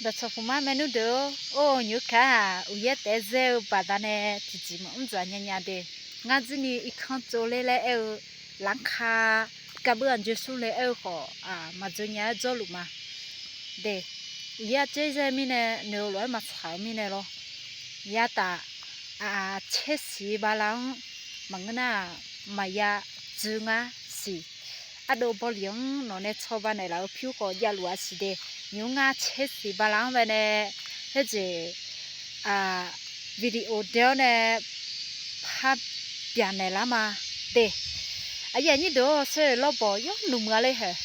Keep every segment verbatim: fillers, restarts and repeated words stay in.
Dawqcawq puq mar maernmr deuq-or, or nymr kaq-aq, uqyaer taef-aer zaer-eu baqdanae tiqjeq maqmr dzaq nyanya de. Ngar jirni irkanr tsovler laer aer-eu, lanrka garbeuv aqjoe smr le aer-eu khawf, maqdzoe nya-aer jawrluf ma. De, uqyaer arcaer zaer mirnae noeq-eu lof-aer maqtsaq-eu mirnae lawr. Yataf, caersiq bala-anr maqngeur nar-aq, maqya dzoe ngar siq. Ardov bawlif-anr nawq nae cawba naeqlaf-eu pyur khawf javluf-a siq de. Nymr ngar caersiq bala-anr bae nae, khoerjeq video dae-awr nae par byaq naeqlar ma de. Aqyuif aqnyir deuq-or, sher lawrbawq yawr nuiq muiq-a ler hae.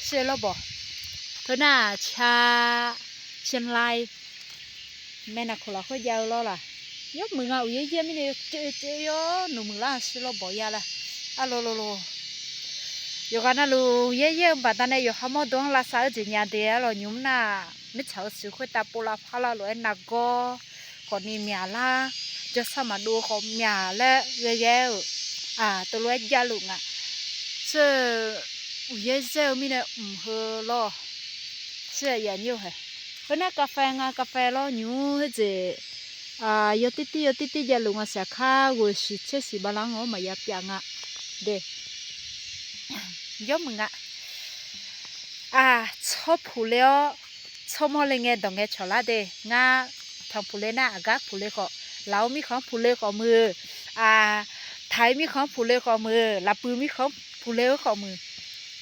Sher lawrbawq. Teunar-aq, ca, ca lai, maeqnaq khof lafkhoer jav-eu lawr laq. Yawr muiq nga, uqyaer yaer mirnae yawcoev coev yawr nuiq muiq lar sher lawrbawq ya laer. Arlor lor lor. Yawqghaq navluf yaer yaer-eu baqdanae yawqha mawrdo-anr lavsav-eu jeq nya de arlawq. Nymr nar-aq, mirtsaq-euq siq khoertav pov lavpar lar lof-aer nargawr khawfni myaq lar, jawrsar maqdov-eu khawf myaq laer ghae ghae-euq, teulof-aer javluf nga. Sher, uqyaer zaer-eu mirnae mq heu lawr. Sher aqyuif aqnyir-eu hae. Khoernar กาแฟ nga, กาแฟ lawr nymr khoerjeq yawtir tir yawtir tir javluf nga siq-aq, kar ghoeq siq caer siq bala-anr-awr maqya pyav nga de. Yawr muiq nga. Aq, tsawr puq le-awr, tsawrmawr le ngae dawq ngae cawq lar de. Ngar tanq puq le nar aqgar puq le khawf, lafov mirkhanq-anr puq le khawf muiq-eu, aq, taq-ir mirkhanq-anr puq le khawf muiq-eu, lafpuiq mirkhanq-anr puq le-eu khawf muiq.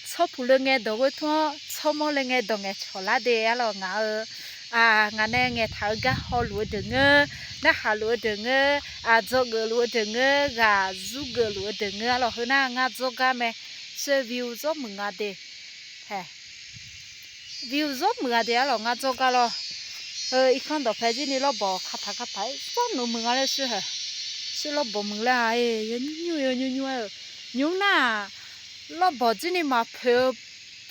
Tsawr puq le ngae dawq ghoer tmr-awr, tsawrmawr le ngae dawq ngae cawq lar de arlawq. Ngaq-eu, aq, ngaq nae ngaeqtaq-eu gar hawluf-eu deuq ngeur, narhaq luf-eu deuq ngeur, aq, dzawgeuf luf-eu deuq ngeur, ghaq zurgeuf luf-eu deuq ngeur arlawq. Heunar ngar dzawrgar mae. Sher view zawr muiq nga de. Hae, view zawr muiq nga de arlawq, ngar dzawrgar lawr. Heu irkanr dawqpae jirni lawrbawq kataq kataq-aer zawr nuiq muiq nga laer sher hae. Sher lawrbawq muiq laer-a, yawnymr nymr-eu yawnymr nymr-aer-eu. Nymr nar-aq, lawrbawq jirni maqpoeq-eu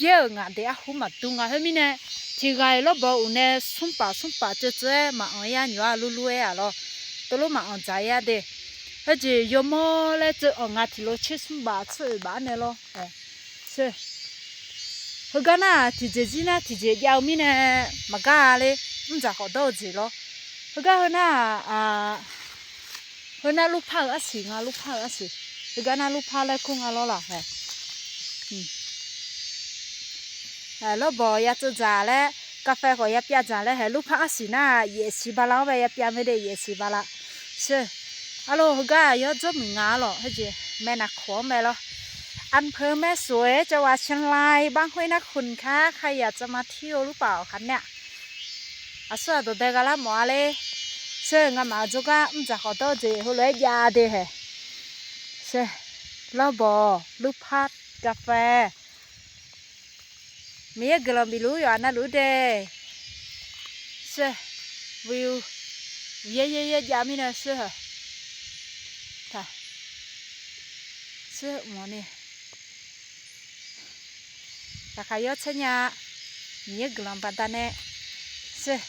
byaer-euq ngaq de, arhu maqdur nga. Khoermirnae, tiqghaq-iq lawrbawq uq nae smrpaf smrpaf tseuv tseuv-aer maqanq-ir-ar, nymq-ar lurlur-aer-aq lawr. Teulof maqanq dzaq-ir-ar de. Khoerjeq yawmawr laer tseuv anq nga tiqlof tser smrpaf tser oeq baf-ar nae lawr. Heugar nar-aq, tiqjeq jir nar tiqjeq jav-eu mirnae maqgar-a ler, mr dzaq khawf dawr-eu jeq lawr. Heugar heunar-aq, heunar lurpar-eu arsiq nga, lurpar-eu arsiq. Heugar nar lurpar laer kur nga lawr laq hae. Lawrbawq ya tseuv dzaq laer, กาแฟ khawf ya pyav dzaq laer hae, lurpar arsiq nar-aq, yaefsiq bala-anr bae ya pyav mae de, yaefsiq bala. Sher, arlawq, heugar yawr dzawr muiq nga arlawq. Khoerjeq maeqnaq khof-anr mae lawr. อำเภอแม่สวย จังหวัดเชียงราย บ้านห้วยนาขุ่นค่ะ ใครอยากจะมาเที่ยวหรือเปล่าคะเนี่ย Aqsur-aq dawqdae gha lar mawf-a ler. Sher, ngamaf-euq jawrgar mr dzaq khawf dawr-eu jeq heulof-aer jav de hae. Sher, lawrbawq, lurpar, กาแฟ Miqyaer guiqlanq bifluf-ur yawqha navluf-ur de. Sher, view, yaer yaer yaer jav mirnae sher hae. Taq, sher mawf ni. Laqkhaq yawr tsaer nya. Miqyaer guiqlanq baqdanae sher.